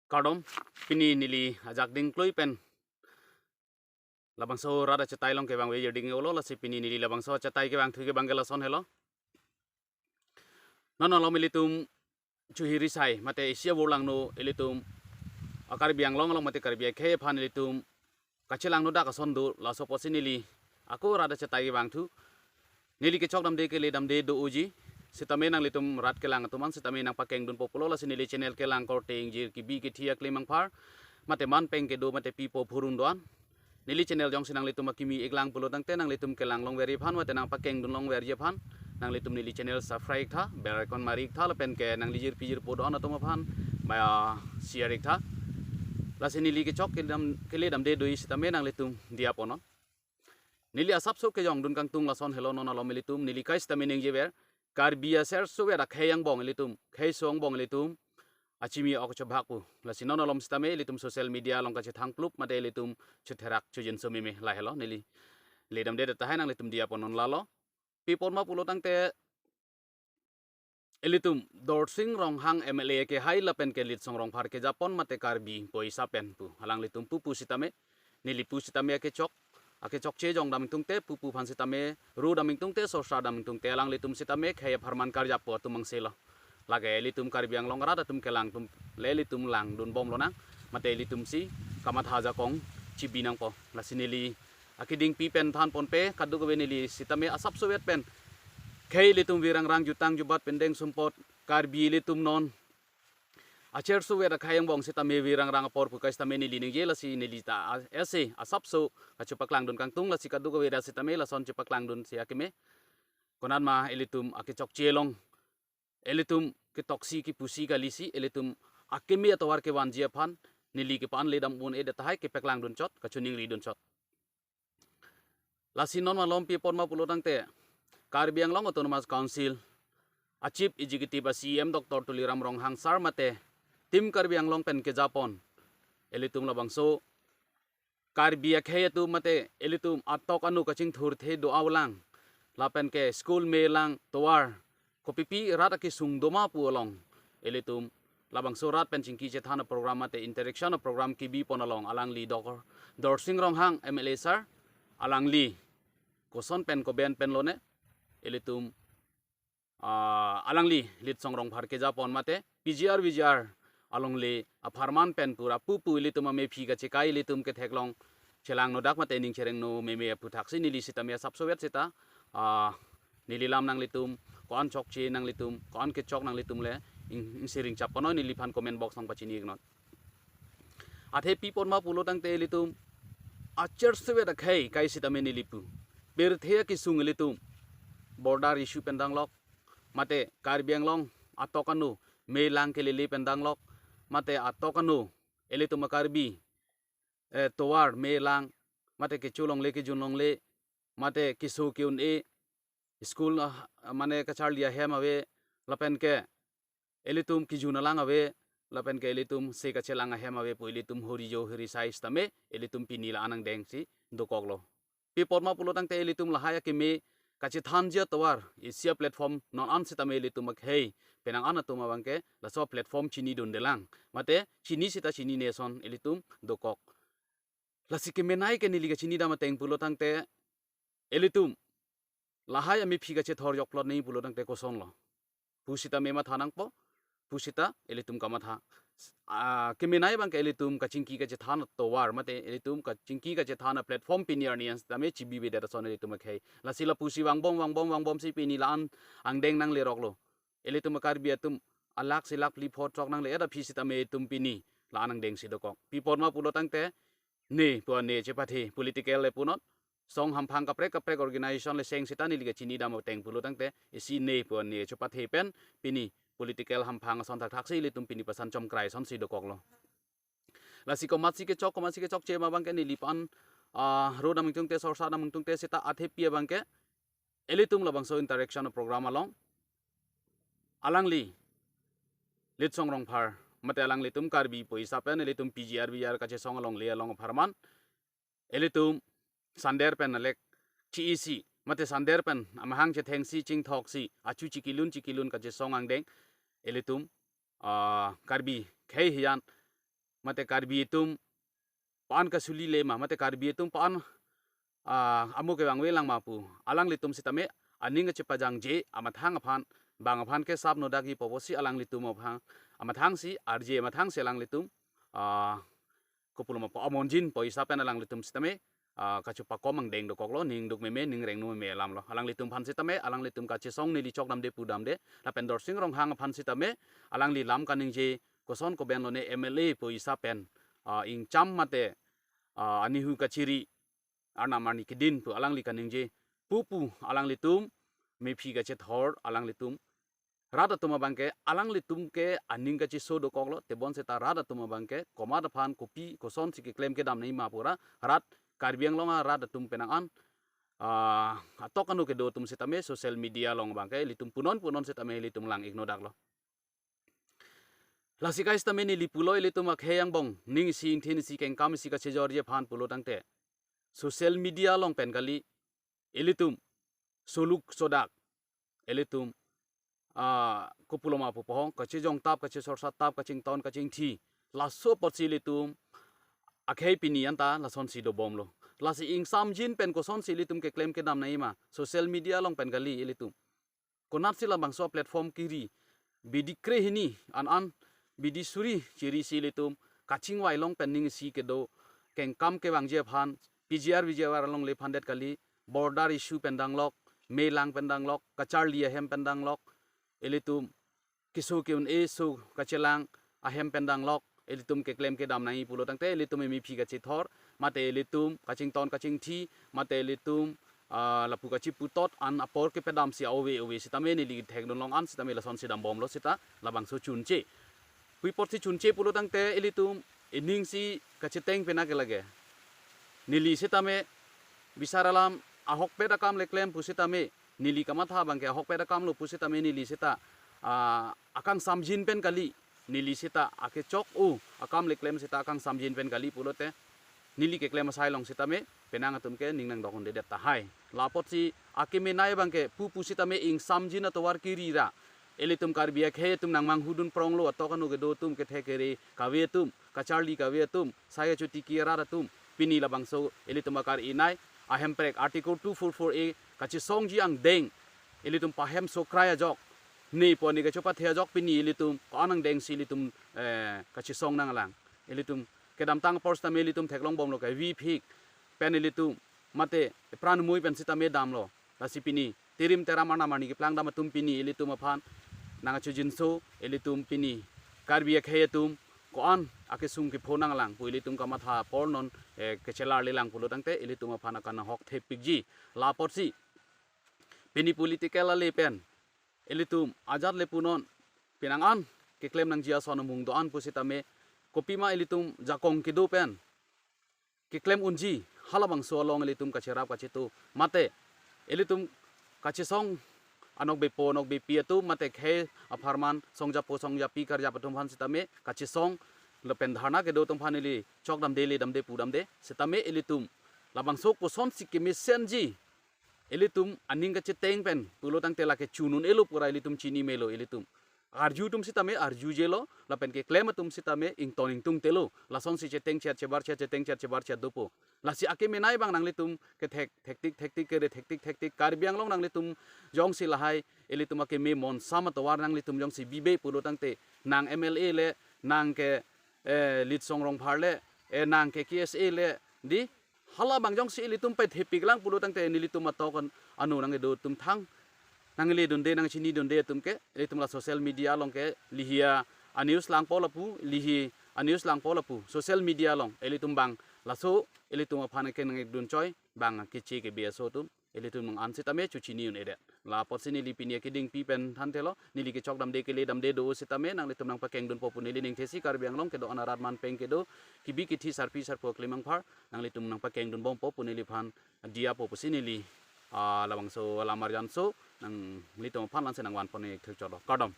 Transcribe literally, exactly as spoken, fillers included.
Kardom, pini neli ajak ding klui pen labangso rat achetai along kevang ve jirding olo, lasi pini neli labangso achetai kevangthu ke abang ke lason helo. Non alom ilitum chuhiri sai mate isi avorlangno ilitum a Karbi Anglong along mate Karbi akhei aphan ilitum kachelangno dak ason do, laso apotsi neli ako rat achetai kevangthu. Neli kechok damde kele damde do-oji sitame nanglitum rat kelang atum an sitame nangpakengdunpo pulo, lasi neli channel kelang korte ingjir kebi kethe akli mangphar mate man peng kedo mate pipo phurun do-an neli channel jongsi nanglitum akimi iklang pulo tangte nanglitum kelang longverji aphan mate nangpakengdun longverji aphan nanglitum neli channel subscribe tha, bell icon mari tha, lapen ke nanglijir pijirpo do-an atum aphan ba share tha. Lasi neli kechok kedam kele damde do-oji sitame nanglitum diya ponon. Neli asapso kejongdun kangtung lason helo. Non alom ilitum neli kai sitame ningjever Karbi acherso vet akhei angbong ilitum, kheiso angbong ilitum achimi ok chobhak pu. Lasi non alom sitame ilitum social media along kachethang plup mate ilitum chutherak chujinso meme lahelo. Neli le damde tahai nanglitum diya ponon lalo. Pi apot ma pulo tangte ilitum Dorsing Ronghang M L A kehai lapen ke Litsong Rongphar kejapon mate Karbi poisa pen pu alanglitum pupu sitame, neli pu sitame akechok, akechokche jong dam ingtungte, pupu aphan sitame ru dam ingtungte, sorsa dam ingtungte alanglitum sitame khei apharman karjappo atum angselo. Lake ilitum Karbi Anglong arat atum kelang atum le ilitum langdunbom lonang mate ilitum si kamatha ajakong chibi nangpo. Lasi neli akedingpi pen than ponpe, kadokave neli sitame asapso vet pen khei ilitum virangrang jutang jubat pendeng sumpot Karbi ilitum non acherso vet akhei angbong sitame virangrang apor pu kai sitame neli ningje, lasi neli ta a- ese asapso kachepaklangdun kangtung, lasi kadokave rat sitame lason chepaklangdunsi akeme. Konat ma ilitum akechokche along ilitum ketoksi kepusi kalisi ilitum akeme atovar kevanji aphan neli kepan le dam un-e tahai kepaklangdun chot, kachiningri dun chot. Lasi non malom pi apot ma pulo tangte Karbi Anglong Autonomous Council a Chief Executive a C E M Doctor Tuliram Ronghang sir mate Team Karbi Anglong pen kejapon ilitum labangso Karbi akhei atum mate ilitum atok anu kachingthurthe do-an lang lapen ke school me lang tovar kopipi rat akesung doma pu along ilitum labangso rat pen chingki chethan a program mate interaction a program kebi pon along alangli Dor Dorsing Ronghang M L A sir alangli koson pen koben pen lone ilitum ah, alangli Litsong Rongphar kejapon mate P G R V G R alongle apharman pen pura pupu ilitum amephi kachekai ilitum ketheklong chelangno dak mate ning cherengno meme aphuthaksi neli sitame asapso vet sita ah, neli lam nanglitum ko-an chokche nanglitum ko-an kechok nanglitum le ing- ingsiring chap ponoi, neliphan comment box nangpachini iknon. Athe pi apot ma pulo tangte ilitum acherso vet akhei kai sitame neli pu. Pirthe akesung ilitum border issue pen danglok mate Karbi Anglong atok anu me lang kelele pen danglok mate atok anu ilitum a Karbi eh, tovar me lang mate kecho longle kejun longle mate keso ke-un-e school ah, mane kacharli ahem ave lapen ke ilitum kejun alang ave lapen ke ilitum se kachelang ahem ave pu ilitum hori jo hori sai sitame ilitum pini la-an angdengsi dokoklo. Pi apot ma pulo tangte ilitum lahai akeme kachethanji atovar isi a platform non an sitame ilitum akhei penang an atum abang ke laso platform chinidunde lang mate chini sita chinine ason ilitum dokok. Lasi kemenei ke neli kachini dam ateng pulo tangte ilitum lahai amephi kachethor jokplot nei pulo tangte kosonlo. Pu sita me matha nangpo, pu sita ilitum kamatha. Ah, kemenei abang ke ilitum kachingki kachethan atovar mate ilitum kachingki kachethan a platform pini arni an sitame chibi vedet ason ilitum akhei. Lasi lapusi vangbom vangbom vangbomsi pini la-an angdeng nangleroklo. Ilitum a Karbi atum alak si lak phli pho throk nangle-et aphi sitame itum pini la-an angdengsi dokok. Pi apot ma pulo tangte ne pu ne chepathe political le punot song hamphang kaprek kaprek organization le seng sita neli kachini dam ateng pulo tangte isi ne pu ne chepathe pen pini political hamphang ason thakthaksi ilitum pini pasan chomkrai asonsi dokoklo. Lasi komatsi kechok komatsi kechokche ma abang ke neli pan ah, ru dam ingtungte sorsa dam ingtungte sita athepi abang ke ilitum labangso interaction program along alangli Litsong Rongphar mate alanglitum Karbi poisa pen ilitum P G R V G R kachesong alongle along apharman ilitum sander pen alek chi-isi mate sander pen amahang chethengsi chingthoksi achu chikilun chikilun kachesong angdeng ilitum ah, Karbi khei hiyan mate Karbi atum pan kasuli le ma, mate Karbi atum pan ah, amo kevangve lang ma pu alanglitum sitame aning kachepajangje amathang aphan, bang aphan ke sap nodak-ipo pusi alanglitum aphan amathang si arje, amathang si alanglitum ah, kopuloma pu amonjin poisa pen alanglitum sitame ah, kachepakom angdeng dokoklo, ning duk meme, ning rengno meme alam lo. Alanglitum aphan sitame alanglitum kachesong neli chokdamde pudamde, lapen Dorsing Ronghang aphan sitame alangli lam kaningje koson koben lone M L A poisa pen ah, ingcham mate ah, anihu kachiri, arnam arni kedin pu alangli kaningje pupu alanglitum mephi kachethor alanglitum rat atum abangke alanglitum ke aning kacheso dokoklo, tebon seta rat atum abangke komat aphan kopi kosonsi keklem kedam nangji ma pura rat Karbi Anglong arat atum penang an ah, atok anu kedo atum sitame social media along abangke ilitum punon punon sitame ilitum lang-ik nodaklo. Lasi kai sitame neli pulo ilitum akhei angbong ning isi ingthin isi kengkam isi kachejorji aphan pulo tangte social media along pen kali, ilitum soluk sodak, ilitum ah, kopuloma pu pohong, kachejong tap, kachesorsa tap, kachington kachingthi, laso apotsi ilitum akhei pini anta lasonsi dobomlo. Lasi ingsamjin pen kosonsi ilitum keklem kedam nangji ma, social media along pen kali ilitum. Konatsi labangso platform kiri, bidi krehini an an bidi suri chirisi ilitum kachingvai long pen ning isi kedo kengkam kevangji aphan, P G R V G R along le phandet kali, border issue pen danglok, melang pen danglok, kacharli ahem pen danglok, ilitum keso ke-un-e so kachelang ahem pen danglok, ilitum keklem kedam nangji pulo tangte ilitum mephi kachethor, mate ilitum kachington kachingthi, mate ilitum ah, lapu kachiputot an apor kepedamsi ove ove sitame neli thekdun long an sitame lasonsi dambomlo seta labangso chunche. Hui apotsi chunche pulo tangte ilitum ining si kacheteng pena ke lage. Neli sitame bisar alam ahokpet akam le klem pusitame, neli kamatha abangke ahokpet akam lo pusitame neli seta ah, akangsamjin pen kali, neli seta akechok-o akam le klem seta akangsamjin pen kali pulote neli keklem asai along sitame penang atum ke ning nangdok-un-edet tahai. La apotsi akemenei abangke pupu sitame ingsamjin atovar kiri ra ilitum Karbi akhei atum nangmanghudun pronglo, atok anu kedo atum, kethe kere kave atum, kacharli kave atum, sai kachotiki arat atum, pini labangso ilitum akar-inei ahemprek Article two four four A kachesongji angdeng ilitum pahem sokrai ajok ne pu ani kachopathe ajok pini ilitum ko-an angdengsi ilitum eh, kachesong nanglang. Ilitum kedamtang apor sitame ilitum theklongbomlo ke vi phik pen ilitum mate pran mui pen sitame damlo. Lasi pini tirim teram arnam arni keplangdam atum pini ilitum aphan nangkachojinso, ilitum pini Karbi akhei atum ko-an akesung kepho nanglang pu ilitum kamatha apor non eh, kechelar lelang pulo tangte ilitum aphan akan nanghok thepikji. La apotsi pini political ale pen ilitum ajat le punon, penang an keklem nangji ason amung do-an pusitame, kopima ilitum jakong kedo pen keklem unji, halabangso along ilitum kacherap kachetu, mate ilitum kachesong anokbepo anokbepi atum mate khei apharman songjapo songjapi karjap atum aphan sitame kachesong lapen dharna kedo atum aphan ili chokdamde ledamde pudamde sitame ilitum labangso kosonsi kemesenji ilitum aning kacheteng pen pulo tangte lake chun un-elo pura ilitum chini melo, ilitum arju atum sitame arjujelo, lapen keklem atum sitame ington ingtungtelo, lasonsi chetengchet chebarchet chetengchet chebarchet dopo. Lasi akemenei abang nanglitum kethek thektik thektik kere thektik thektik Karbi Anglong nanglitum jongsi lahai ilitum akeme monsam atovar nanglitum jongsi bibe pulo tangte nang M L A le, nang ke eh, Litsong Rongphar le, eh, nang ke K S A le, di halabang jongsi ilitum pethepiklang pulo tangte nelitum atok an anu nangkedo atum thang nangledunde nangchinidunde atum ke ilitum la social media along ke lihi a-news langpo lapu, lihi a-news langpo lapu social media along ilitum bang laso ilitum aphan ke nangdun choi bang keche kebi aso atum ilitum nang an sitame chochini un-edet. La apotsi neli pini akedingpi pen thanthelo, neli kechokdamde keledamde do sitame nanglitum nangpakengdunpo pu neli ningthesi Karbi Anglong kedo-an arat manpeng kedo kebi kethe sarpi sarpo aklimang phar nanglitum nangpakengdunbompo pu neliphan diyapo pusi neli ah, labangso alam arjanso nanglitum aphan lansi nangvanpon ik thekchotlo. Kardom.